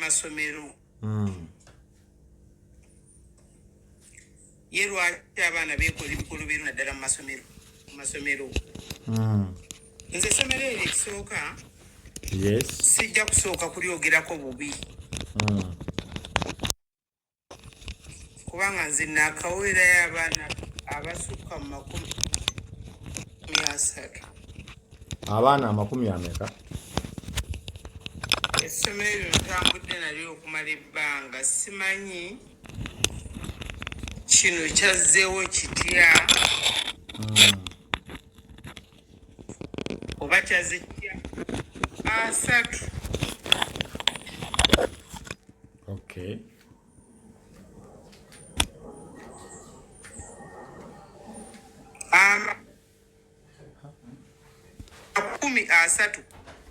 masomero. Ye lwaki abaana beekola ebikolobero naddala mu masomero, mu masomero? Nze essomero eryo ekisooka sijja kusooka kulyogerako bubi. Kubanga nze naakaweerayo abaana abasukka mu 30. Abaana amakumi ameka? Essomero eryo ntambudde nalyo okumala ebbanga, simanyi kino kyazzeewo kitya oba kyazze kitya 30. Okay. 30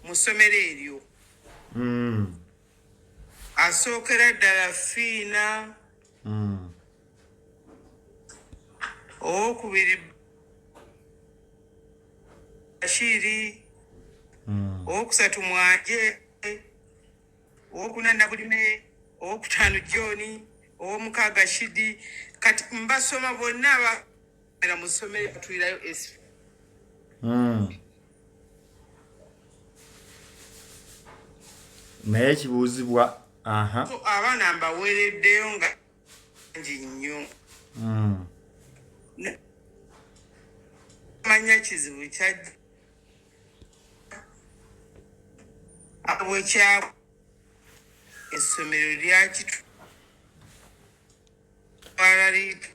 mu ssomero eryo. Asookera ddala Fiina. Owokubiri Bashiri. Owokusatu Mwanje. Owokuna Nabulime. Owokutaano John. Owomukaaga Shidi. Kati mbasoma bonna ababeera mu ssomero batulirayo S. Naye kibuuzibwa aha. So, abaana mbaweereddeyo nga ngi nnyo. Manya kizibu kyajja bwekya essomero lyakitwala liita.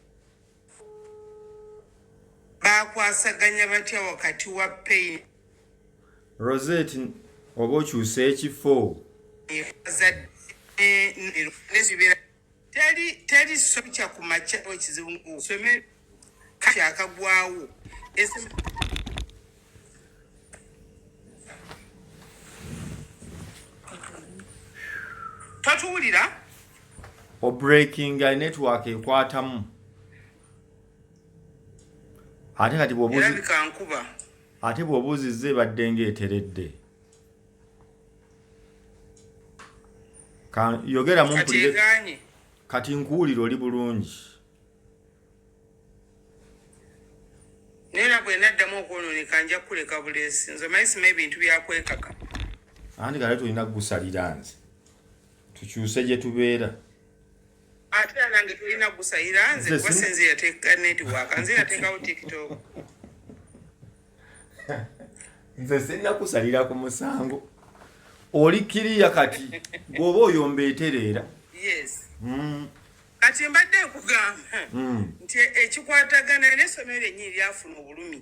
Bakwasaganya batya wakati wa pain? Rosette oba okyusa ekifo? Teri sokya ku makya ekizibu ng'osome kyakagwawo. Totuwulira? Obreakinga network ekwatamu. Ate kati bw'obuuzi Erabika nkuba. Ate bw'obuuzizza ebadde ng'eteredde. Ka yogera mu Kati mpulire. egaanye. Kati nkuwulira oli bulungi. Naye era bwe naddamu okwonooneka nja kukuleka buleesi. Nze omanyi sima ebintu bya kwekaka. Anti kale tulina kugusalira nze. Tukyuse gye tubeera. Ate era nange tulina kugusalira nze Nze kuba sina si nze yateeka network, nze yateekawo TikTok. Nze sirina kusalira ku musango. Oli kiriya kati bw'oba oyomba etereera. Yes. Kati mbadde nkugamba nti ekikwatagana n'essomero lyennyini lyafuna obulumi.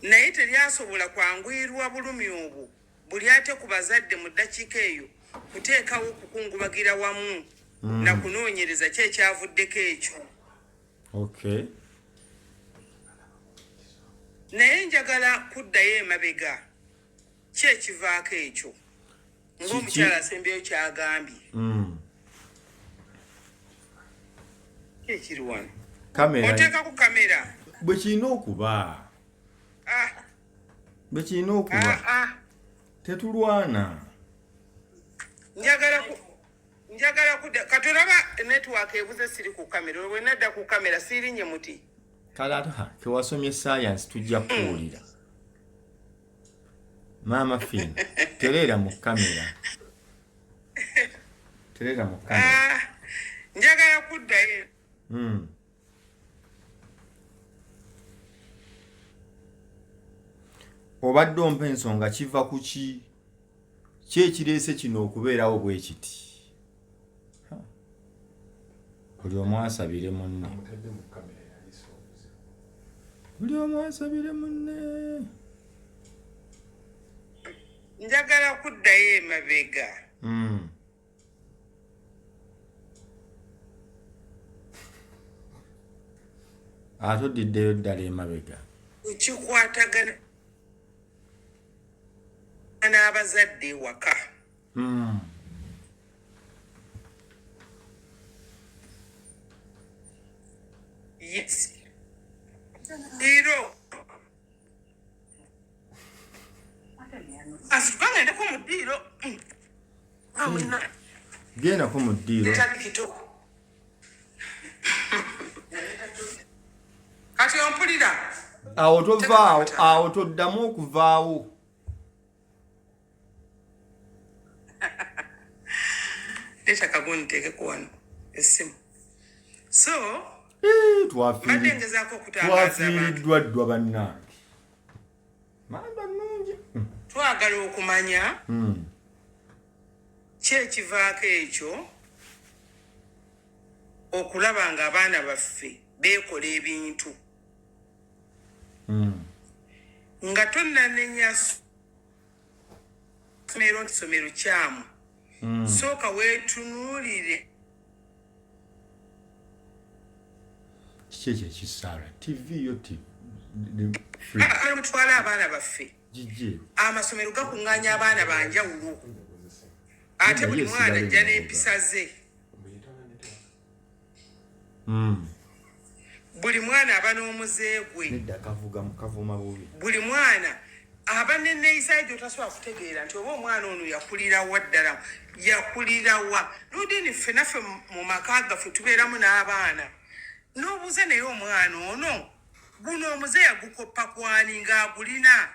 Naye teryasobola kwanguyirwa bulumi obwo buli ate ku bazadde mu ddakiika eyo kuteekawo kukungubagira wamu na kunoonyereza ki ekyavuddeko ekyo. Okay. Naye njagala kuddayo emabega ki ekivaako ekyo ng'omukyala asembyeyo kyagambye. Ki ekiri wano? Kamera. Oteekako kamera. Bwe kirina okuba. Bwe kirina okuba. Tetulwana. Njagala kudda kati olaba network ebuze siri ku kamera bwe nadda ku kamera siirinye muti. Kale ate ha kewasomye science tujja kuwulira. Maama Finn tereera mu kamera. Tereera mu kamera. Njagala kuddayo. Obadde ompa ensonga kiva ku ki? Ki ekireese kino okubeerawo bwe kiti? Buli omu asabire munne. Buli omu asabire munne. Njagala kuddayo emabega. Ate odiddeyo ddala emabega. Kikwatagana n'abazadde ewaka. Yes. Zero. Asukanga Kangendeko mu ddiiro. Gendako mu ddiiro. Kati ompulira? Awo tovaawo, awo toddamu okuvaawo. Leeta kagundi nteekeko wano essimu. So mbadde ngezaako okutangaaza abantu. Twafiiriddwa ddwa bannange. Manda nnungi. Twagala okumanya ki ekivaako ekyo okulaba nga abaana baffe beekola ebintu nga tonnanenya somero nti somero kyamu. Sooka weetunuulire. Kiki ekyo ekisaala tv yo? Mutwale abaana baffe. Gigi. Amasomero gakuŋŋaanya abaana banjawulo, ate buli mwana ajja n'empisa ze. Buli mwana aba n'omuze gwe. Nedda, kavuga kavuma bubi. Buli mwana aba neneeyisa gyotasobola kutegeera nti oba omwana ono yakulirawa ddala, yakulirawa. Nudini, ffe naffe mu maka gaffe tubeeramu n'abaana, n'obuuza, naye omwana ono guno omuze yagukoppa kwani ng'agulina?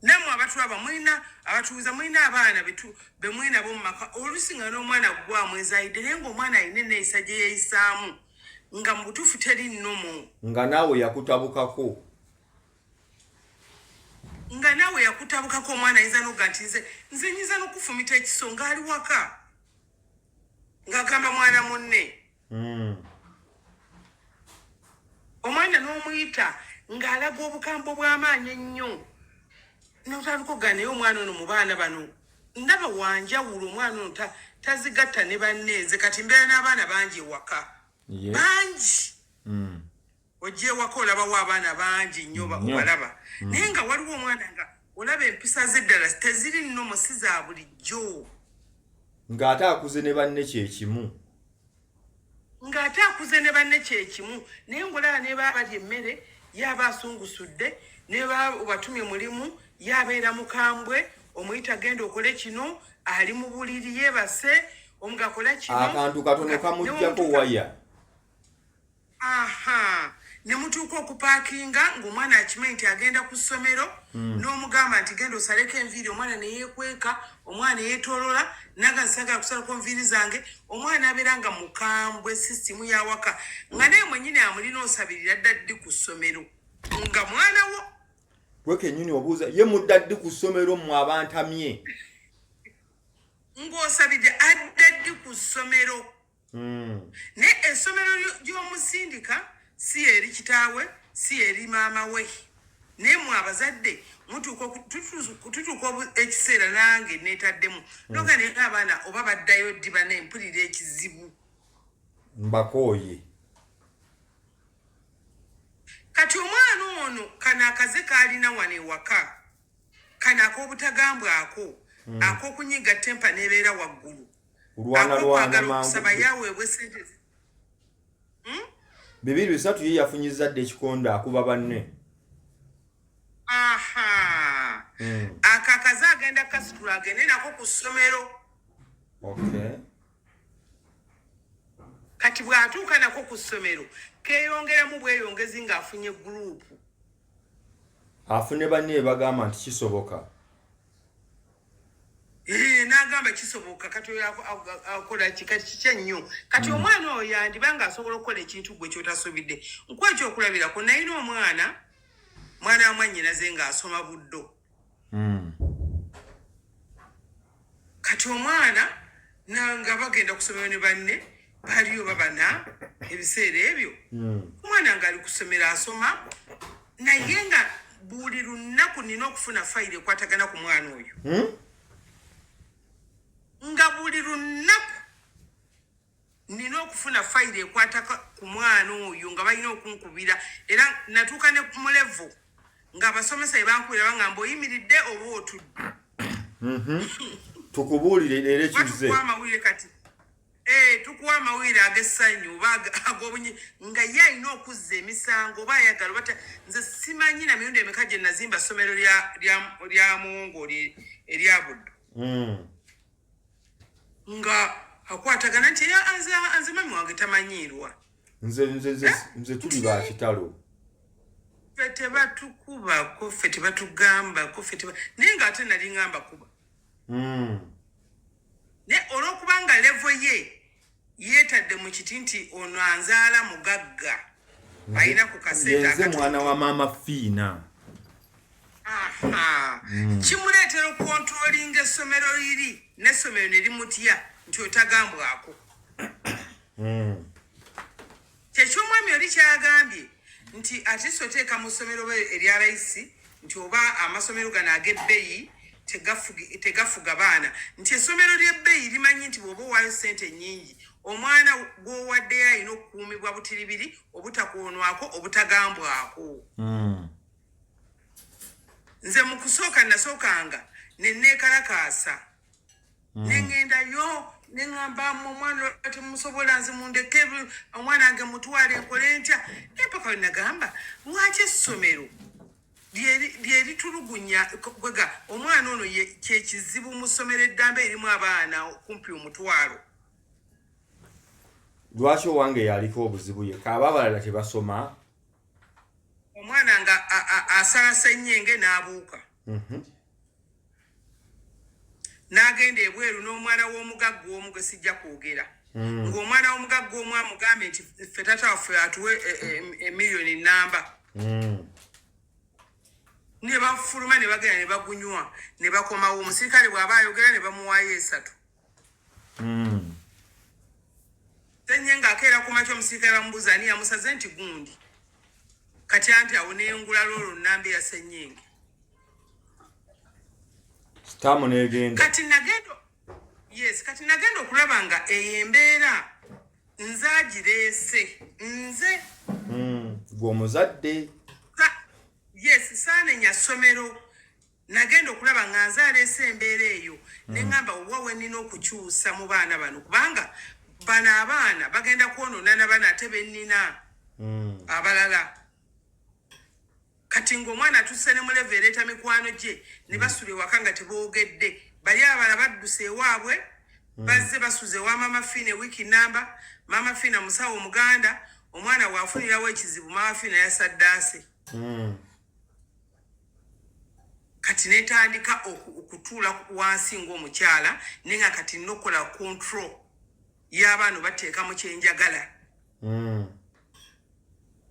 Nammwe abatulaba mulina abatuuza, mulina abaana be mulina bo mu maka, oluusi nga n'omwana gwamwezayidde, naye ng'omwana alina eneeyisa gye yeeyisaamu nga mu butuufu teri nnomo. Nga naawe yakutabukako. Nga naawe yakutabukako. Omwana ayinza noga nti nze nyinza n'okufumita ekiso ng'ali waka ng'agamba mwana munne. Omwana n'omuyita ng'alaga obukambwe bw'amaanyi ennyo, notandika okugaa, naye omwana ono mu baana bano ndaba wanjawulo, omwana ono tazigatta ne banne. Nze kati mbeera n'abaana bangi ewaka, bangi. Ojja ewaka olabawo abaana bangi nnyo, Nnyo. obalaba, naye nga waliwo omwana nga olaba empisa ze ddala teziri nnomo, si za bulijjo. Ng'ate akuze ne banne kyekimu. Ng'ate akuze ne banne kyekimu, naye ng'olaba ne baba balya emmere yaaba asungusudde, ne baba obatumye mulimu yabeera mukambwe. Omuyita, genda okole kino, ali mu buliri yeebase, omugakola kino. Akantu katono kamuggyako waya. Aha, ne mutuuka okupaakinga ng'omwana akimanyi nti agenda ku ssomero, n'omugamba nti genda osaleko enviiri, omwana ne yeekweka, omwana yeetoolola naga nsagala kusalako nviiri zange. Omwana abeera nga mukambwe, sisitimu y'awaka nga naye mwennyini amulina osabirira dda ddi ku ssomero nga mwana wo. Gwe kennyini obuuza, ye mudda ddi ku ssomero mmwe abantamye? Ng'osabidde adda ddi ku ssomero. Naye essomero gy'omusindika si eri kitaawe, si eri maama we. Naye mwe abazadde tutuuka ekiseera nange neetaddemu noga, naye abaana oba baddayo ddi? Bane mpulira ekizibu. Mbakooye. Kati omwana ono kano akaze kaalina wano ewaka, kano ak'obutagambwako, ak'okunyiga temper n'ebeera waggulu, Lwana lwana. ak'okwagala Mangu. okusaba yaweebwe sente. 2 3 ye yafunyiza dda ekikonde, akuba banne. Aha. Ako akaze agenda kasitula agende nako ku ssomero. Kati bw'atuuka nako ku ssomero keeyongeramu bweyongezi ng'afunye group. Afune banne bagamba nti kisoboka. Eh, n'agamba kisoboka. Kati oyo akola ki? Kati kiki ennyo? Kati omwana oyo yandiba ng'asobola okukola ekintu gwe kyotasobidde. Nkuwa ekyokulabirako, nalina omwana, mwana wa mwannyinaze ng'asoma Buddo. Kati omwana nga bagenda kusomero ne banne, baliyo babana ebiseera ebyo. Omwana ng'ali kusomero asoma, naye nga buli lunaku nina okufuna fayiro ekwatagana ku mwana oyo. Nga buli lunaku nina okufuna fayiro ekwata ku mwana oyo, nga balina okunkubira. Era natuuka ne mu level ng'abasomesa bye bankubira bagamba, oyimiridde oba otudde? Tukubuulire leero ekizze. Batukuwa amawulire kati. Eh, tukuwa amawulire ag'essanyu oba ag'obunyi nga ye alina okuzza emisango oba ayagala oba nze simanyi na mirundi emeka gye nazimba ssomero lya muwongo erya Buddo. Nga akwatagana nti nze mami wange tamanyiirwa. Nze nze nze eh? Nze tuli ba kitalo. Ffe tebatukubako, ffe tebatugambako, ffe teba, naye ng'ate nali ngamba kuba. Naye olw'okubanga level ye yeetadde mu kiti nti ono anzaala mugagga, alina ku kasente. Nze mwana wa Maama Fiina. Kimuleetera okucontrollinga essomero liri, n'essomero ne limutya nti otagambwako. Kyekyomwami oli kyagambye nti atisi oteeka mu ssomero erya layisi nti oba amasomero gano ag'ebbeeyi tegafuga baana, nti essomero ly'ebbeeyi limanyi nti bw'oba owaayo ssente nnyingi, omwana gw'owaddeyo alina okukuumibwa butiribiri, obutakoonwako, obutagambwako. Nze mu kusooka nasookanga ne neekalakaasa, ne ŋŋendayo ne ŋŋamba, "Omwana temusobola, nze mundeke omwana wange mutwale, nkole ntya?" Naye paka we nagamba, lwaki essomero lyeritulugunya gwega omwana ono? Kyekizibu mu ssomero eddamba erimu abaana kumpi 10,000. Lwaki owange yaliko obuzibu yekka, aba abalala tebasoma? Omwana nga asala senyenge n'abuuka n'agenda ebweru n'omwana w'omugagga omu gwe sijja kwogera, ng'omwana w'omugagga omu amugambye nti ffe taata waffe atuwe emiliyoni namba. Ne bafuluma ne bagenda ne bagunywa ne bakomawo. Omusirikale bw'aba ayogera ne bamuwaayo esatu. Senye ng'akeera ku makya, omusirikale bamubuuza ani yamusaze, nti gundi. Kati anti awo nengula lwolwo namba eya senyenge. Sitaamu n'egenda. Kati nagenda, yes, kati nagenda okulaba nga eyo embeera nze agireese nze. Gwe omuzadde. Yes, saanenya ssomero. Nagenda okulaba nga nze aleese embeera eyo, neŋŋamba wa we nnina okukyusa mu baana bano, kubanga bano abaana bagenda kwonoona na bano ate bennina abalala. Kati ng'omwana atuuse ne mu level ereeta mikwano gye ne basula ewaka nga teboogedde. Bali abala badduse ewaabwe, bazze basuze ewa Maama Fiina ewiiki namba. Maama Fiina musawo omuganda, omwana waafunirawo ekizibu, Maama Fiina yasaddaase. Kati netandika okutuula wansi ng'omukyala, naye nga kati nina okukola control y'abaana, obateeka mu kyenjagala.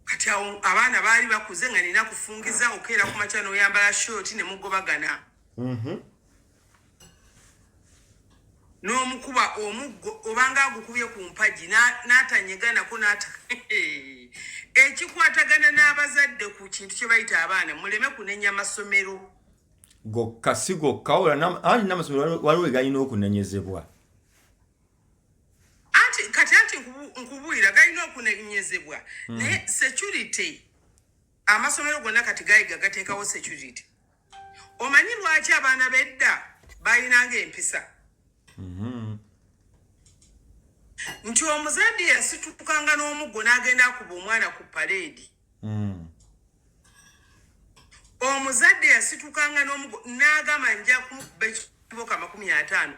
Kati awo abaana baali bakuze nga nina kufungiza okeera ku makya n'oyambala short ne mugobagana n'omukuba omuggo obanga agukubye ku mpagi n'atanyeganako n'ata. Ekikwatagana n'abazadde ku kintu kye bayita abaana, muleme kunenya masomero. Gokka, si gokka, wabula anti n'amasomero waliwo we galina okunenyezebwa. Anti kati anti nkubuulira, galina okunenyezebwa, naye security, amasomero gonna kati gayiga gateekawo security. Omanyi lwaki abaana b'edda balinanga empisa? Nti omuzadde yasitukanga n'omuggo n'agenda akuba omwana ku paleedi. Omuzadde yasitukanga n'omuggo n'agamba nja kumukuba ekiboka 50,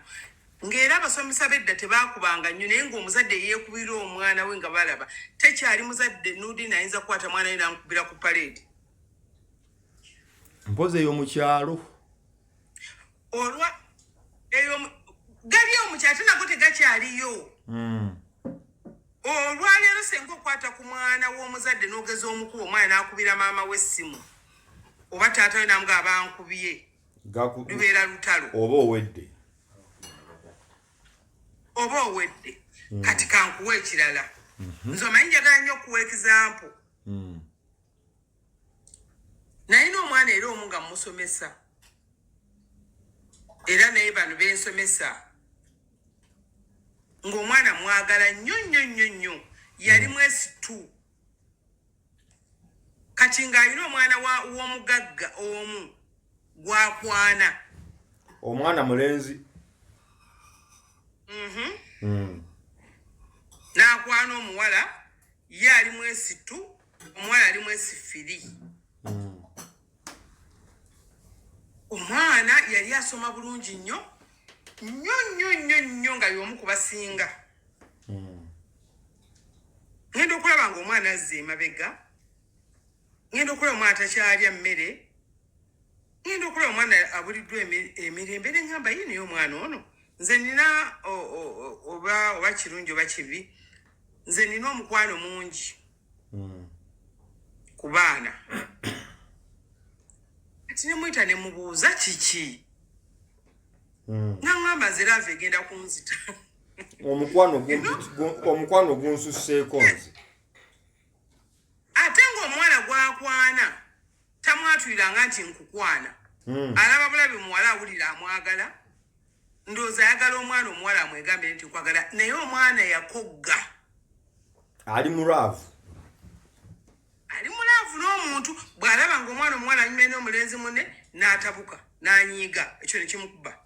ng'era abasomesa b'edda tebaakubanga nnyo, naye ng'omuzadde yeekubira omwana we nga balaba. Tekyali muzadde nudini ayinza kukwata mwana we n'amukubira ku paleedi. Mpozi eyo mu kyalo. Olwa eyo gali omukyalo, ate nago tegakyaliyo. Olwaleero senga okwata ku mwana w'omuzadde n'ogeza omukuba, omwana n'akubira maama w'essimu oba taata we namuga abankubye, lubeera lutalo. Oba owedde. Oba owedde. Kati kankuwa ekirala. Nze omanyi njagala nnyo okuwa example. Nalina omwana era omu nga musomesa, era naye bano bensomesa ng'omwana mwagala nnyo nnyo nnyo nnyo. Yali mwesitu. Kati ng'alina omwana w'omugagga omu gwakwana. Omwana mulenzi? Mhm. N'akwana omuwala, ye ali mu S2, omuwala ali mu S3. Omwana yali asoma bulungi nnyo nnyo nnyo nnyo nnyo, nga y'omu ku basinga. Ngenda okulaba nga omwana azza emabega, ngenda okulaba omwana takyalya mmere, ngenda okulaba omwana abuliddwa emirembe, ne ŋŋamba, ye naye omwana ono, nze nina oba kirungi oba kibi, nze nina omukwano mungi ku baana. Kati ne muyita ne mubuuza kiki, naŋŋamba, nze love egenda kunzita. Omukwano gunsusseeko nze. Ate ng'omuwala gwakwana tamwatuliranga nti nkukwana. Alaba bulabi muwala, awulira amwagala, ndowooza ayagala omwana omuwala amwegambire nti nkwagala, naye omwana yakogga. Ali mu love. Ali mu love n'omuntu. Bw'alaba ng'omwana omuwala anyumya n'omulenzi munne, n'atabuka, n'anyiiga, ekyo ne kimukuba.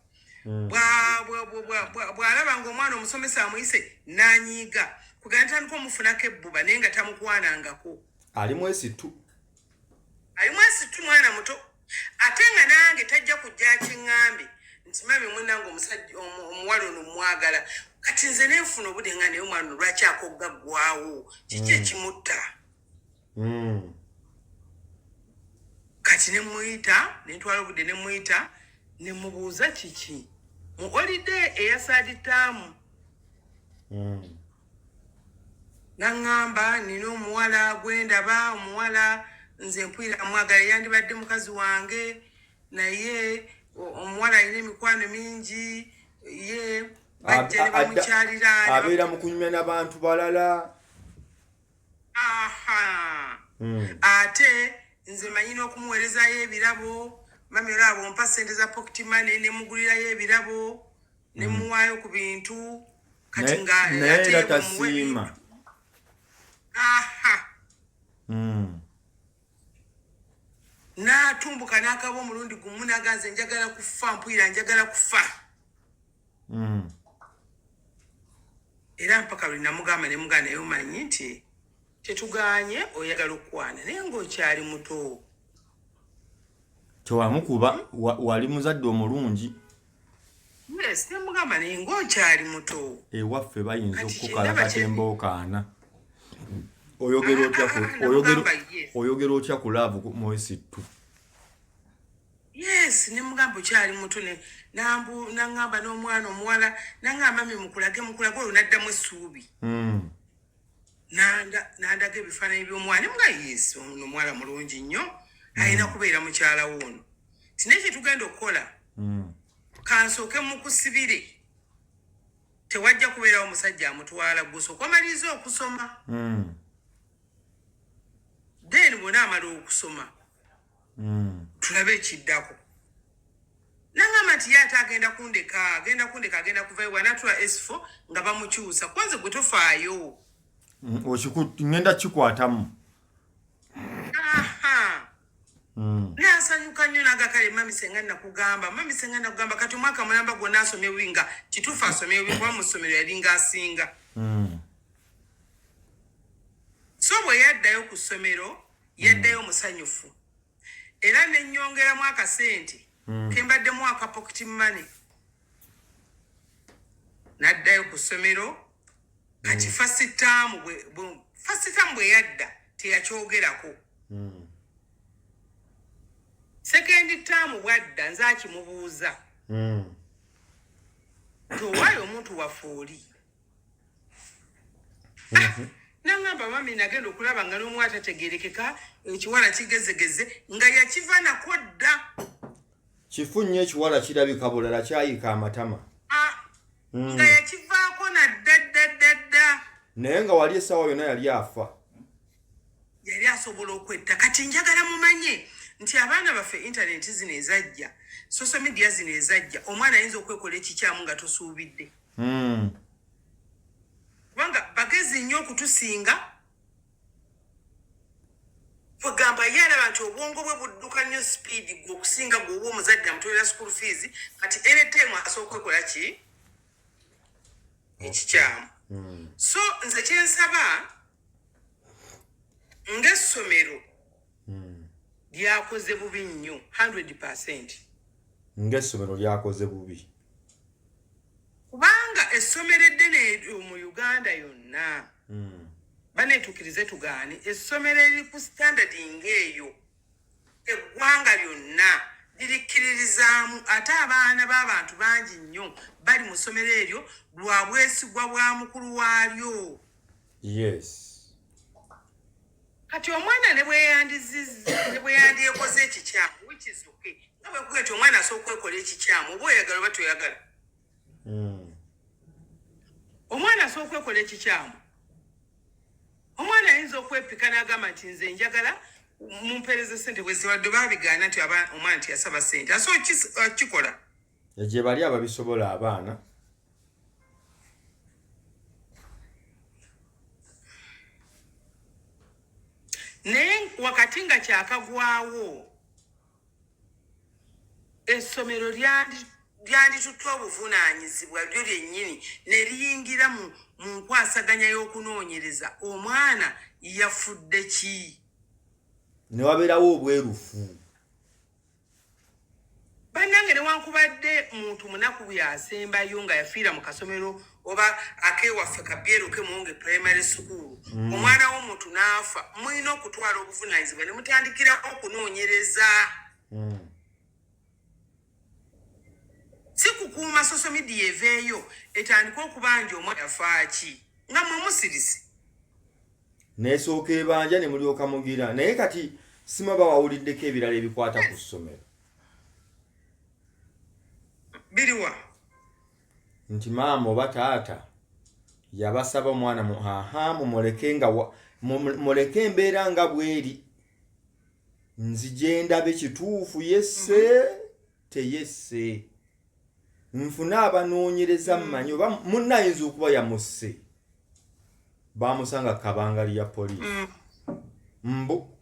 Bw'alaba ng'omwana omusomesa amuyise, n'anyiiga, kugenda tandika omufunako ebbuba, naye nga tamukwanangako. Ali mu S2. Ali mu S2, mwana muto, ate nga nange tajja kujja akiŋŋambe nti, "Mummy munange, omusajja omuwala ono mwagala." Kati nze nenfuna obudde nga, naye omwana ono lwaki akogga ggwawo? Kiki ekimutta? Kati nemuyita, nentwala obudde nemuyita, nemubuuza kiki mu holiday eya third term. Naŋŋamba, nina omuwala gwendaba, omuwala nze mpwira mwagala, yandibadde mukazi wange, naye omuwala alina emikwano mingi, ye bajja ne bamukyalira ne Abeera mu kunyumya n'abantu balala. Aha. Ate nze manyi n'okumuweerezayo ebirabo, mummy, olaba ompa sente za pocket money, nemugulirayo ebirabo, nemuwaayo ku bintu. Kati nga Naye ate era bw'omuwa tasiima. Aha. N'atumbuka n'akaba omulundi gumu, naganze, "Njagala kufa, mpwira njagala kufa." Era mpaka lwe namugamba, nemugamba, naye omanyi nti tetuganye oyagala okukwana, naye ng'okyali muto. Tewamukuba, wali muzadde omulungi. Yes, nemugamba, naye ng'okyali muto. Ewaffe bayinza Kati okukukala kyendaba katemba okaana. Oyogera otya ku Ah, ah, oyogera namugamba, yes. Oyogera otya ku love mu S2? Yes, nemugamba okyali muto, naŋŋamba n'omwana omuwala naŋŋamba, "Mummy, mukulage, mukulage." Olwo naddamu essuubi. Nandaga ebifaananyi by'omwana, nemuga, "Yes, ono omuwala mulungi nnyo, alina kubeera mukyala wo ono." Tinaye kyetugenda okukola, kansooke mukusibire, tewajja kubeerawo musajja amutwala, gusooka omaliriza okusoma, then bw'onaamala okusoma, tulabe ekiddako. Naŋŋamba nti ye ate agenda kundeka, agenda kundeka, agenda kuvayo bw'anaatula S4 nga bamukyusa, kwanze gwe tofaayo. Ngenda kikwatamu. Aha. Nasanyuka nnyo, naga, "Kale mummy, senga nakugamba, mummy, senga nakugamba." Kati omwaka mulamba gwonna asomye bubi, nga kituufu asomye bubi, kuba mu ssomero yalinga asinga. So bwe yaddayo ku ssomero, yaddayo musanyufu, era nenyongeramu akasente kembaddemu aka pocket money, n'addayo ku ssomero. Kati first term first term bwe yadda, teyakyogerako. Second term bwadda, nze akimubuuza nti, "Owaayo omuntu waffe oli?" Naŋŋamba, "Mummy, nagenda okulaba nga n'omu atategerekeka, ekiwala kigezegeze," nga yakiva nako dda. Kifu nnyo ekiwala, kirabika bulala, kyayiika amatama. Ah, nga yakivaako nadda dda dda dda. Naye nga wali essaawa yonna yali afa. Yali asobola okwetta. Kati njagala mumanye nti abaana baffe, intaneti zino ezajja, social media zino ezajja, omwana ayinza okwekola ekikyamu nga tosuubidde, kubanga bagezi nnyo okutusinga. Kwegamba ye alaba nti obwongo bwe budduka nnyo speed gwe okusinga gwe oba omuzadde amutolera school fees. Kati anytime asobola okwekola ki ekikyamu. So nze kyensaba ng'essomero lyakoze bubi nnyo 100%. Ng'essomero lyakoze bubi. Kubanga essomero eddene eryo mu Uganda yonna, baneetuukirize tugaane, essomero eriri ku standard ng'eyo eggwanga lyonna lirikkiririzaamu, ate abaana b'abantu bangi nnyo bali mu ssomero eryo lwa bwesigwa bwa mukulu waalyo. Kati omwana ne bwe yandizizza, ne bwe yandyekoze ekikyamu, which is okay, nga bwe kuga nti omwana asobola okwekola ekikyamu, oba oyagala oba toyagala, omwana asobola okwekola ekikyamu. Omwana ayinza okwepika n'agamba nti nze njagala mumpeereze sente bweziwadde, babigaana nti omwana tiyasaba sente, asobola okukikola. Gye bali ababisobola abaana. Naye wakati nga kyakagwawo, essomero lyanditutte obuvunaanyizibwa lyo lyennyini ne liyingira mu nkwasaganya y'okunoonyereza omwana yafudde ki. Ne wabeerawo obwerufu. Bannange, newankubadde muntu munaku byasembayo nga yafiira mu kasomero oba akewaffe kabyeruke Muwonge Primary School, omwana w'omuntu n'afa, mulina okutwala obuvunaanyizibwa ne mutandikira okunoonyereza, si kukuuma social media eveeyo etandike okubanja omwana yafaaki nga mwe musirise. Nesooka ebanja ne mulyoka mugira. Naye kati sima bawawuliddeko ebirala ebikwata ku ssomero. Biriwa? Nti maama oba taata yabasaba omwana mu aha mumuleke nga muleke embeera nga bweri, nzije ndabe kituufu yesse teyesse, nfune abanoonyereza mmanyi oba munne ayinza okuba yamusse. Bamusanga kabangali ya poliisi, mbu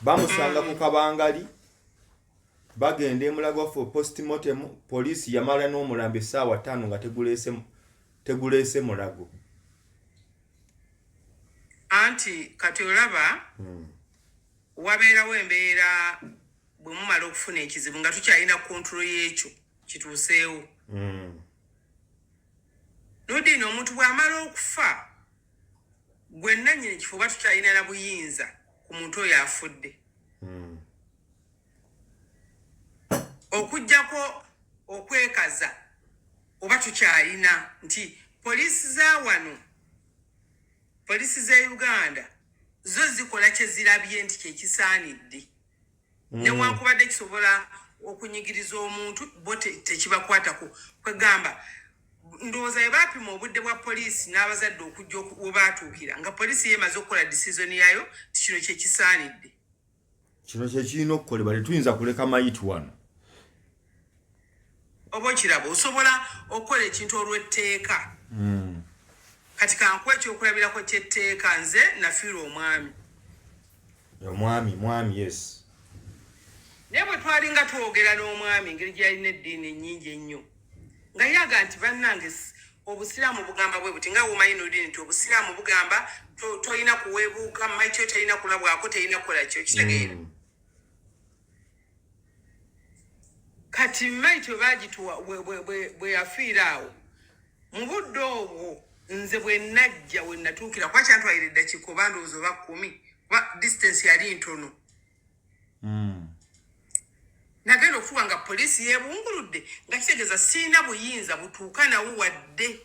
bamusanga ku kabangali, bagenda emulago for postmortem. Poliisi yamala n'omulambo essaawa 5 nga teguleese mulago. Anti kati olaba wabeerawo embeera bwe mumala okufuna ekizibu nga tukyalina control y'ekyo kituuseewo. Nodini, omuntu bw'amala okufa, gwe nannyini kifo oba tukyalina na buyinza ku muntu oyo afudde? Okugjako okwekaza, oba tukyalina nti poliisi za wano, poliisi za Uganda zo zikola kye zirabye nti kyekisaanidde, newankubadde kisobola okunyigiriza omuntu, bo tekibakwatako. Kwegamba ndowooza bwe baapima obudde bwa poliisi n'abazadde okujja we baatuukira, nga poliisi yeemaze okukola decision yayo ti kino kyekisaanidde. Kino kyekirina okukolebwa, tetuyinza kuleka mayiti wano. Oba okiraba, osobola okukola ekintu olw'etteeka. Kati kankuwa ekyokulabirako ky'etteeka. Nze nafiirwa omwami. Omwami, mwami, yes. Naye bwe twalinga twogera n'omwami, engeri gye yalina eddiini ennyingi ennyo, nga yaga nti bannange, obusiraamu bugamba bwe buti, nga womanyi nodini nti obusiraamu bugamba tolina kuweebuuka maityo, terina kulabwako, terina kukola kyo, kitegeera? Kati maityo bagituwa bwe yafiira awo mu budde obwo, nze bwe najja we natuukira, kuba kyantwalira eddakiika oba ndowooza oba 10, kuba distance yali ntono. Nagenda okutuuka nga poliisi yeebunguludde, nga kitegeeza siina buyinza butuuka nawo wadde.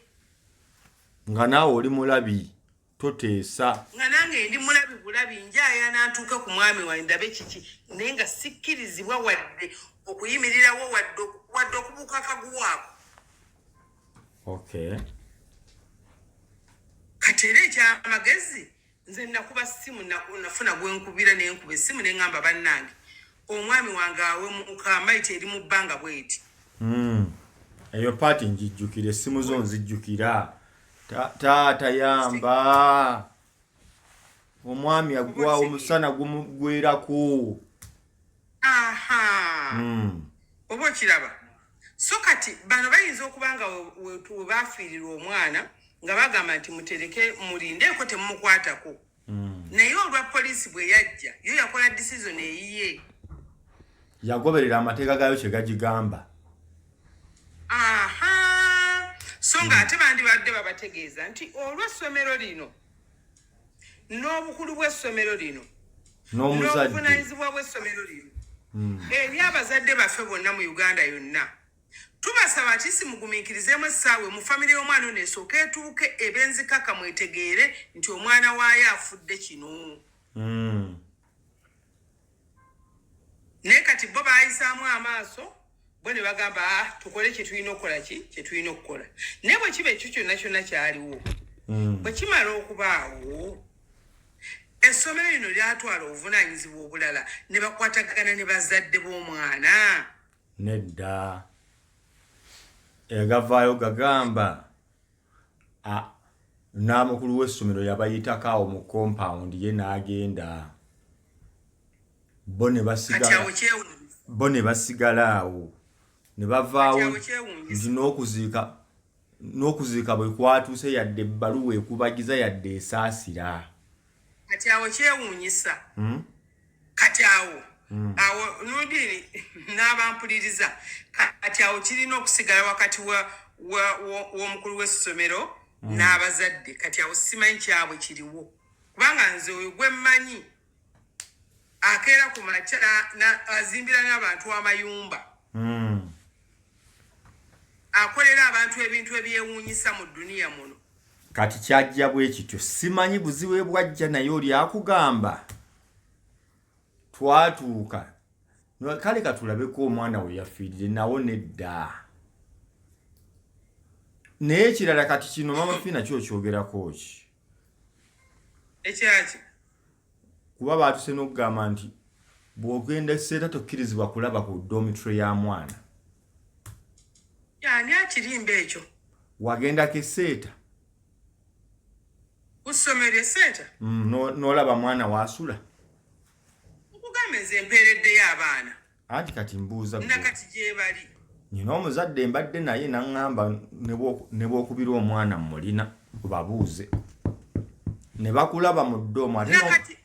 Nga naawe oli mulabi, toteesa. Nga nange ndi mulabi bulabi, njayana ntuuke ku mwami wange ndabe kiki, naye nga sikkirizibwa wadde okuyimirirawo, wadde okubuuka akaguwaako. Kati era ekyamagezi, nze nakuba simu, nafuna gwenkubira, nenkuba essimu neŋŋamba, bannange, omwami wange awemuka, maiti eri mu bbanga bweti. Eyo paati njijjukira, essimu zo nzijjukira. Taata yamba omwami aggwawo, omusana gumugwerako. Aha. Oba okiraba? So kati bano bayinza okuba nga we bafiirirwa omwana nga bagamba nti mutereke, mulindeeko, temumukwatako. Naye olwa poliisi bwe yajja, yo yakola decision eyiye. Yagoberera amateeka gaayo kye gagigamba. Aha, so ng'ate bandibadde babategeeza nti olw'essomero lino n'obukulu bw'essomero lino n'omuzadde n'obuvunaanyizibwa bw'essomero lino eri abazadde baffe bonna mu Uganda yonna, tubasaba kisi mugumiikirizeemu essaawa mu famire y'omwana ono esooka etuuke ebenzikaka, mwetegeere nti omwana waayo afudde kino. Naye kati bo baayisaamu amaaso bo ne bagamba, "Ah, tukole kye tulina okukola, ki kye tulina okukola." Naye bwe kiba ekyo kyonna kyonna kyaliwo, bwe kimala okubaawo, essomero lino lyatwala obuvunaanyizibwa obulala ne bakwatagana ne bazadde b'omwana? Nedda, egavaayo gagamba n'amukulu w'essomero yabayitako awo mu compound ye n'agenda, bo ne Kati basigala awo kyewuunyisa. Bo ne basigala awo ne bavaawo. Kati awo kyewuunyisa. Nti n'okuziika bwe kwatuuse, yadde ebbaluwa ekubagiza, yadde esaasira. Kati awo kyewuunyisa. Kati awo nudini n'abampuliriza, kati awo kirina okusigala wakati w'omukulu w'essomero n'abazadde. Kati awo simanyi kyabwe kiriwo, kubanga nze oyo gwe mmanyi akeera ku makya azimbira n'abantu amayumba, akolera abantu ebintu ebyewuunyisa mu dduniya muno. Kati kyajja bwe kityo, simanyi buzibu bwajja, naye oli akugamba twatuuka. Kale katulabeko omwana we yafiirire nawo nedda. Naye ekirala, kati kino Mama Fiina kyo okyogerako ki? Ekyaki? Kuba baatuse n'okugamba nti bw'ogenda Seeta tokkirizibwa kulaba ku dormitory ya mwana. Ani akirimba ekyo? Wagendako eseeta? Ku ssomero eseeta? N'olaba mwana waasula? Nkugamba nze mpeereddeyo abaana. Anti kati mbuuza ggwe. Nakati gye bali. Nina omuzadde mbadde naye naŋŋamba ne bw'okubira omwana mmulina obabuuze ne bakulaba mu dorm ate Nakati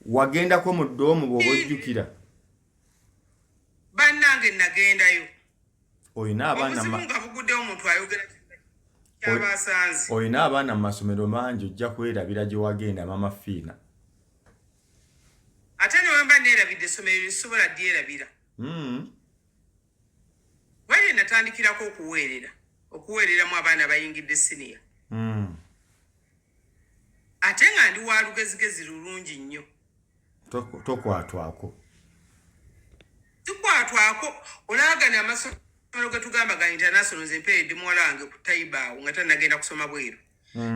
wagendako mu dorm bw'oba ojjukira? Bannange, nagendayo. Olina abaana Obuzibu nga buguddewo, omuntu ayogera kyaba asanze. Olina abaana mu masomero mangi, ojja kwerabira gye wagenda, Mama Fiina. Ate newemba neerabidde essomero, lisobola dyerabira? Wali natandikirako okuweereramu abaana bayingidde siniya, ate nga ndi wa lugezigezi lulungi nnyo. Tokwatwako. Sikwatwako. Olagana amasomero getugamba ga international, nze mpeeredde muwala wange ku Taiba awo nga tanagenda kusoma bweru.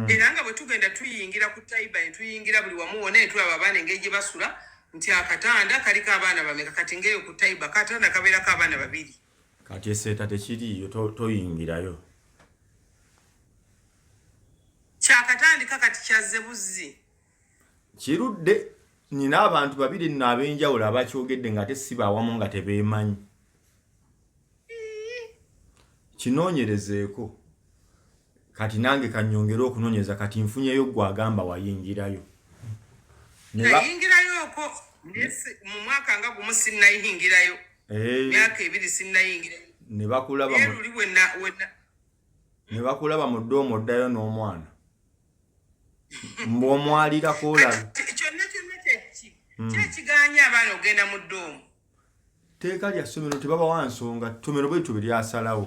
Era nga bwe tugenda tuyingira ku Taiba ne tuyingira buli wamu wonna ne tulaba abaana engeri gye basula, nti akatanda kaliko abaana bameka. Kati ngaeyo ku Taiba katanda kabeerako abaana babiri. Kati eseeta tekiriiyo, toyingirayo. Kyakatandika kati, kyazze buzzi. Kirudde. Nina abantu babiri nno ab'enjawulo abakyogedde nga ate si bawamu nga tebeemanyi. Kinoonyerezeeko. Kati nange kanyongere okunoonyereza. Kati nfunyeyo gwe agamba wayingirayo. Nayingirayo oko naye mu mwaka nga gumu sinnayingirayo. Myaka 2 sinnayingirayo. Ne bakulaba Naye luli wenna ne bakulaba mu dorm, oddayo n'omwana mbw'omwalirako olabe. Kati kyonna kyonna kyeki kyekiganya abaana ogenda mu dorm? Tteeka lya ssomero, tebabawa nsonga. Ssomero bwetyo bwe lyasalawo.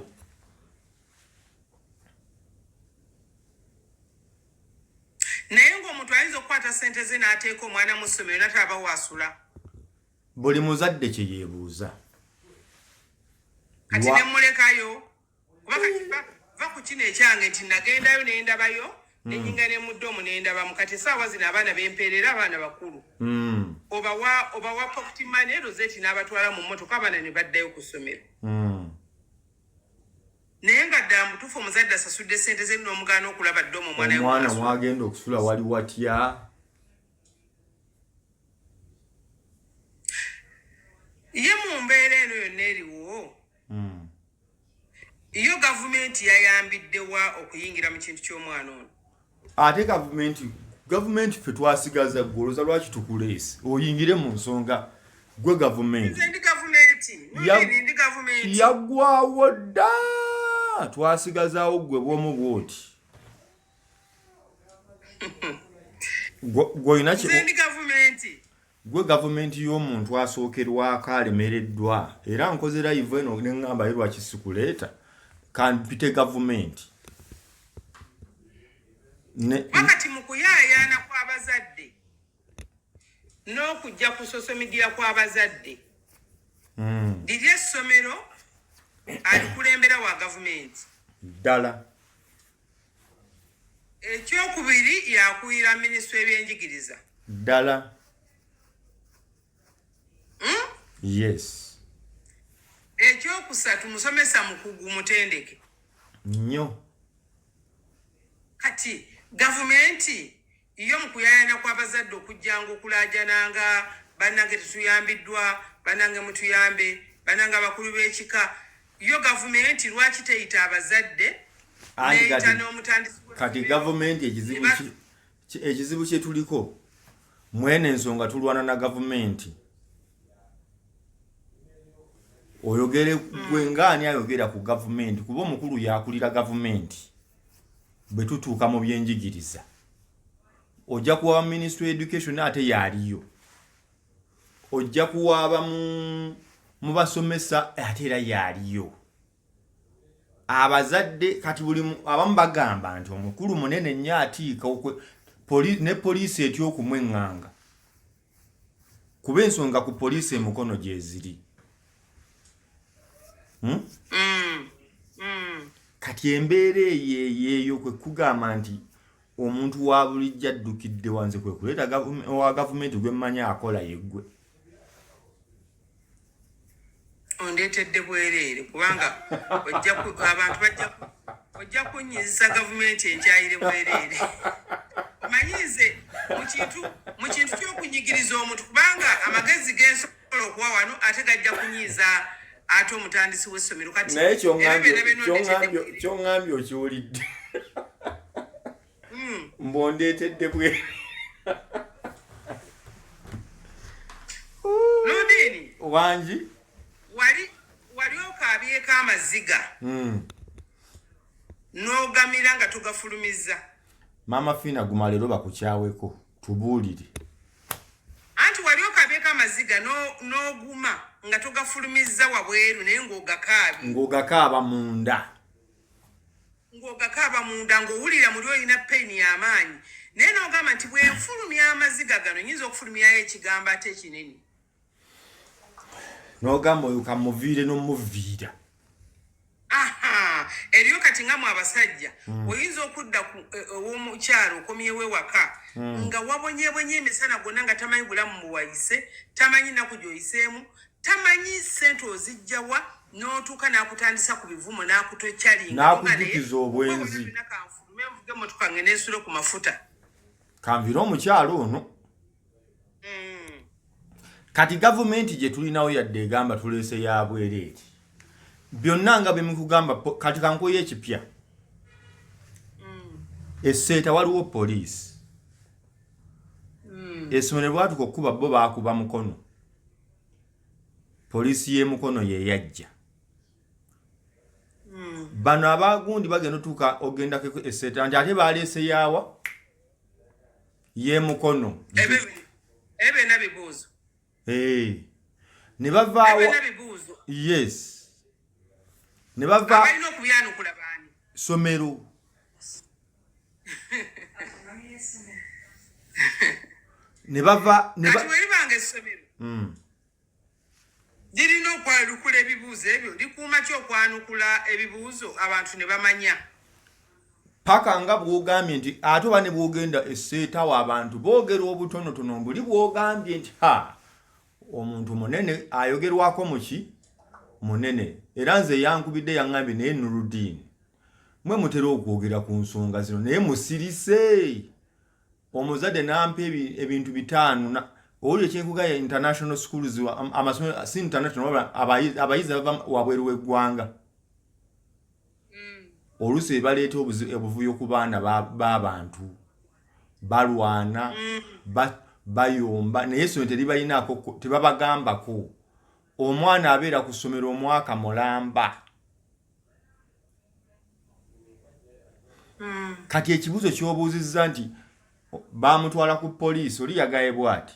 Naye ng'omuntu ayinza okukwata sente ze n'ateeka omwana mu ssomero natalaba waasula? Buli muzadde kye yeebuuza. Kati nemulekayo, kuba kati va ku kino ekyange nti nagendayo nendabayo, nenyinga ne mu dorm nendabamu. Kati esaawa zino abaana bempeerera abaana bakulu. Obawa pocket money, Rosette n'abatwala mu mmotoka, abaana ne baddayo ku ssomero. Naye nga ddala mutuufu omuzadde asasudde sente ze n'omugaana okulaba dorm omwana we omwana mw'asula? Mwagenda okusula wali watya? Ye mu mbeera eno yonna. yonna eriwo, yo gavumenti yayambiddewa okuyingira mu kintu ky'omwana ono? Ate gavumenti ffe twasigaza gwe, olowooza lwaki tukuleese oyingire mu nsonga? Gwe gavumenti. Nze ndi gavumenti. Nudini, ndi gavumenti. Yaggwawo dda, twasigazaawo gwe bwomu bwoti. Gwe olina Nze ndi gavumenti. Gwe gavumenti y'omuntu asookerwako alemereddwa, era nkoze live eno neŋŋamba, ye lwaki sikuleeta, kampite gavumenti. Wakati mu kuyaayaana kw'abazadde n'okujja ku social media kw'abazadde, liri essomero alikulembera wa gavumenti. Ddala. Ekyokubiri, yakuwira minisitule ebyenjigiriza. Ddala. Yes. Ekyokusatu, musomesa mukugu mutendeke. Nnyo. Kati gavumenti yo mu kuyayana kw'abazadde okujjanga okulaajananga, "Bannange, tetuyambiddwa, bannange mutuyambe, bannange abakulu b'ekika," yo gavumenti lwaki teyita abazadde Anti neyita n'omutandisi kati w'essomero? Gavumenti ekizibu ekizibu kye tuliko mwene ensonga, tulwana na gavumenti. Oyogere gwe ngaani ayogera ku gavumenti, kuba omukulu yakulira gavumenti. Bwe tutuuka mu byenjigiriza, ojja kuwaba ministry education, ate yaaliyo. Ojja kuwaaba mu basomesa, ate era yaaliyo. Abazadde kati buli abamu bagamba nti omukulu munene nnyo atiika, ne poliisi etya okumweŋŋanga, kuba ensonga ku poliisi emukono gyeziri. Kati embeera eyo eyeeyo kwe kugamba nti omuntu wa bulijjo addukidde wanze, kwe kuleeta owa gavumenti gwe mmanyi akola yeggwe. Ondeetedde bwereere, kubanga abantu bajja ojja kunnyizisa gavumenti enkyayire bwereere. Omanyi nze mu kintu ky'okunyigiriza omuntu, kubanga amagezi gensobola okuwa wano ate gajja kunyiiza ate omutandisi w'essomero. Kati naye ebyo byonna byonna ondeetedde bwereere. Kyoŋŋambye okiwulidde, mbwondeetedde bwe Nudini. Wangi. Wali okaabyeko amaziga n'ogamira nga togafulumiza? Maama Fiina, guma, leero bakukyaweko, tubuulire. Anti wali okabyeko amaziga n'oguma nga togafulumizza wabweru, naye ng'ogakaabye? Ng'ogakaaba munda. Ng'ogakaaba munda, ng'owulira muli olina pain y'amaanyi, naye n'ogamba nti bwenfulumya amaziga gano nyinza okufulumyayo ekigambo ate ekinene. N'ogamba oyo kamuviire n'omuviira. Aha, eriyo kati nga mu abasajja oyinza okudda ew'omukyalo, okomyewo ewaka nga wabonyebonye emisana gwonna, nga tamanyi bulamu bwewayise, tamanyi nnaku gy'oyiseemu, tamanyi ssente ozijjawa, n'otuuka n'akutandisa ku bivumo n'akutokyalinga. N'akujjukiza obwenzi. Kanfulume nvuge emotoka nge neesule ku mafuta. Kanvire omukyalo ono. Kati gavumenti gye tulinawo yadde egamba tuleese ya bwereere, byonna nga bemukugamba, kati kankuyo ekipya esseeta, waliwo poliisi. Essomero lwatuka okukuba, bo baakuba mukono, poliisi y'emukono yeyajja. Bano abagundi bagenda otuuka ogendako esseeta nti ate baleese yaawa y'emukono. Ebyo byonna bibuuzo. Eh. Ne bavaawo. Ebyo byonna bibuuzo. Yes, ne bava. Abalina okubyanukula baani? Somero. Ne bava ne Kati bweribanga essomero lirina okwanukula ebibuuzo ebyo, likuuma ki okwanukula ebibuuzo abantu ne bamanya? Paka nga bwogambye nti ate oba ne bwogenda esseetawo, abantu boogera obutonotono buli bwogambye nti ha, omuntu munene ayogerwako muki munene. Era nze yankubidde, yaŋŋambye, "Naye Nurudin, mwe mutera okwogera ku nsonga zino, naye musirise." Omuzadde nampa ebintu 5. Owulira kyenkugambye, international schools, amasomero si international, wabula abayizi abava wabweru w'eggwanga oluusi baleeta obuvuyo ku baana b'abantu, balwana, bayomba, naye essomero teribalinaako, tebabagambako. Omwana abeera ku ssomero omwaka mulamba. Kati ekibuuzo ky'obuuzizza nti baamutwala ku poliisi, oli yagaye bw'ati,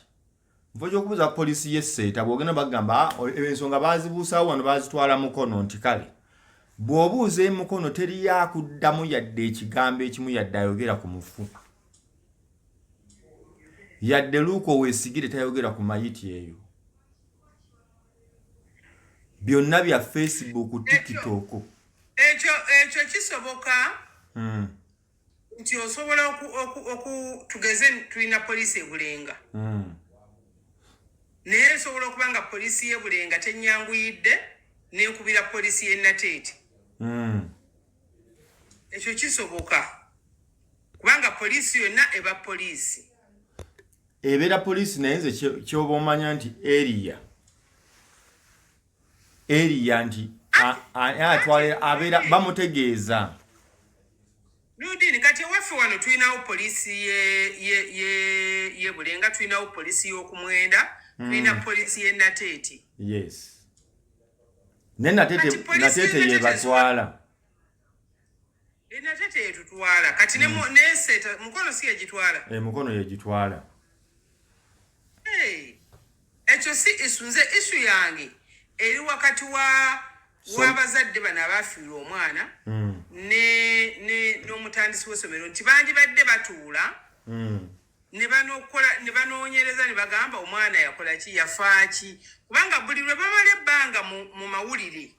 nfo ky'okubuuza poliisi y'e Seeta, bw'ogenda bagamba, "Ah, ensonga baazibuusaawo wano, baazitwala Mukono." Nti kale bw'obuuza e Mukono teriyo akuddamu yadde ekigambo ekimu, yadde ayogera ku mufu, yadde Luuka Owesigire tayogera ku mayiti eyo. Byonna bya Facebook, TikTok. Ekyo kisoboka nti osobola tugeze tulina poliisi e Bulenga, naye nsobola okuba nga poliisi y'e Bulenga tenyanguyidde, nenkubira poliisi y'e Nateete. Ekyo kisoboka kubanga poliisi yonna eba poliisi. Ebeera poliisi, naye nze kyoba omanya nti area nti atwala abeera bamutegeeza. Nudini, kati ewaffe wano tulinawo poliisi ye Bulenga, tulinawo poliisi y'okumwenda, tulina poliisi y'e Nateete. Yes, ne Nateete. Kati poliisi Nateete y'e Nateete yebatwala. E Nateete yetutwala kati ne ne Seeta, Mukono si yegitwala? E Mukono yegitwala. Hey, ekyo si issue. Nze issue yange eri wakati wa w'abazadde bano abafiirwa omwana ne ne n'omutandisi w'essomero, nti bandibadde batuula ne banokola ne banoonyereza ne bagamba omwana yakola ki, yafa ki, kubanga buli lwe bamala ebbanga mu mawulire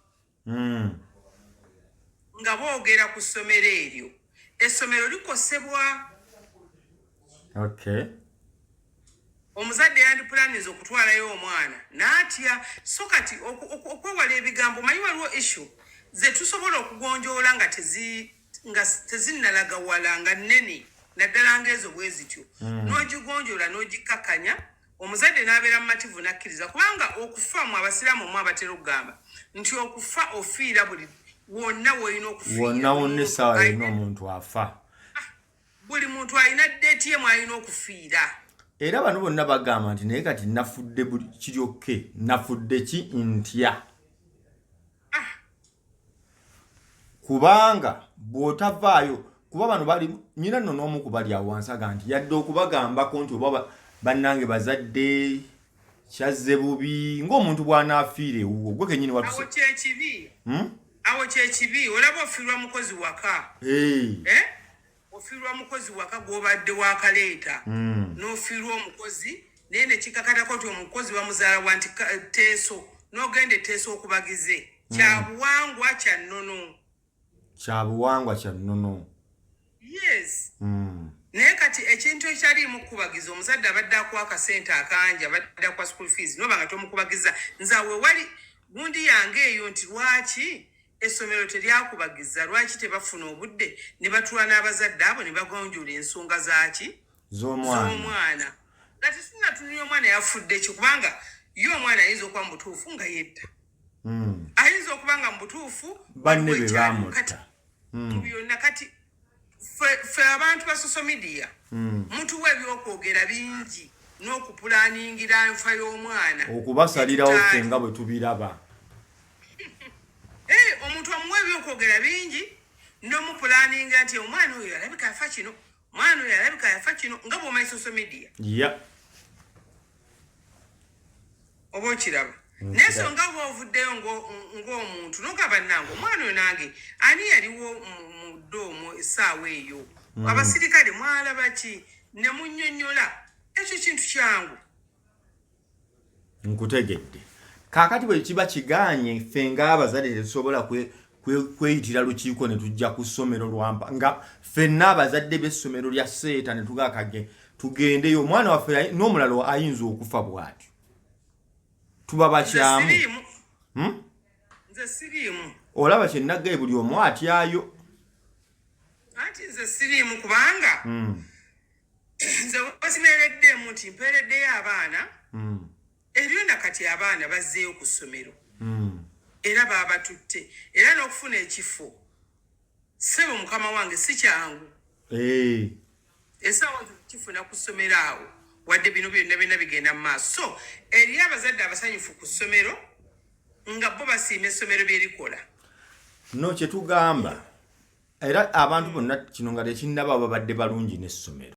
nga boogera ku ssomero eryo, essomero likosebwa. Omuzadde yandipulaniza okutwalayo omwana n'atya. So kati okwewala ebigambo, manyi waliwo issue ze tusobola okugonjoola nga tezinnalaga wala nga nnene, naddala ng'ezo bwe zityo, n'ogigonjoola n'ogikkakkanya, omuzadde n'abeera mumativu n'akkiriza, kubanga okufa, mu abasiraamu mu abatera okugamba nti okufa ofiira buli wonna w'olina okufiira. Wonna Buli wonna, muntu essaawa yonna omuntu afa. Buli muntu alina date ye mw'alina okufiira. Era bano bonna bagamba nti naye kati nafudde kiryokke, nafudde ki ntya? Ah. Kubanga bw'otavaayo, kuba bano bali nyina nno n'omu ku bali awo wansi aga nti yadde okubagambako nti oba bannange bazadde kyazze bubi ng'omuntu bw'anaafiira ewuwo gwe kennyini Awo watuse. kyekibi. Hmm? Awo kyekibi, olaba ofiirwa mukozi waka. Hey. Eh? Ofiirwa mukozi waka gw'obadde wakaleeta, n'ofiirwa omukozi, naye nekikakatako nti omukozi bamuzaala wa nti Teeso, n'ogenda eteeso okubagize kyabuwangwa kya nnono. Kyabuwangwa kya nnono. Yes. Naye kati ekintu ekyaliimu kukubagiza, omuzadde abadde akuwa akasente akangi, abadde akuwa school fees, noba nga tomukubagiza, nze awe wali gundi yange eyo nti lwaki essomero teryakubagiza, lwaki tebafuna obudde ne batuula n'abazadde abo ne bagonjoola ensonga zaaki? Z'omwana. Z'omwana, nga tetunatunulira omwana yafudde ki, kubanga ye omwana ayinza okuba mu butuufu nga yetta, ayinza okuba nga mu butuufu banne waliwo be ekyaliwo. Baamutta. Kati mu byonna, kati ffe abantu ba social media mutuwa ebyokwogera bingi n'okupulaningira nfa y'omwana. Okubasalirawo ffe nga bwe tubiraba. Eh, omuntu amuwa ebyokwogera bingi n'omupulaninga nti omwana oyo alabika afa kino, omwana oyo alabika yafa kino, nga bw'omanyi social media. Oba okiraba, naye so nga oba ovuddeyo ng'omuntu nogamba, nange omwana oyo, nange ani yaliwo mu ddoomu essaawa eyo, abasirikale mwalaba ki, ne munnyonnyola, ekyo kintu kyangu. Nkutegedde. Kaakati bwe kiba kigaanye, ffe ng'abazadde tetusobola kweyitira lukiiko ne tujja ku ssomero lwampa nga ffenna abazadde b'essomero lya Seeta ne tugakage tugendeyo, omwana waffe n'omulala ayinza okufa bw'atyo, tuba Nze bakyamu. siriimu. Hmm? Nze siriimu. Olaba kyenaggaye, buli omu atyayo. Anti nze siriimu kubanga Nze wesimeereddemu nti mpeereddeyo abaana. Eriyo nakati abaana bazzeeyo ku ssomero era baabatutte, era n'okufuna ekifo, ssebo mukama wange, si kyangu. Essaawa kifuna ku ssomero awo, wadde bino byonna byonna bigenda mu maaso. So eriyo abazadde abasanyufu ku ssomero nga bo basiima essomero byerikola. No, kyetugamba era abantu bonna kino nga tekinnaba, babadde balungi n'essomero.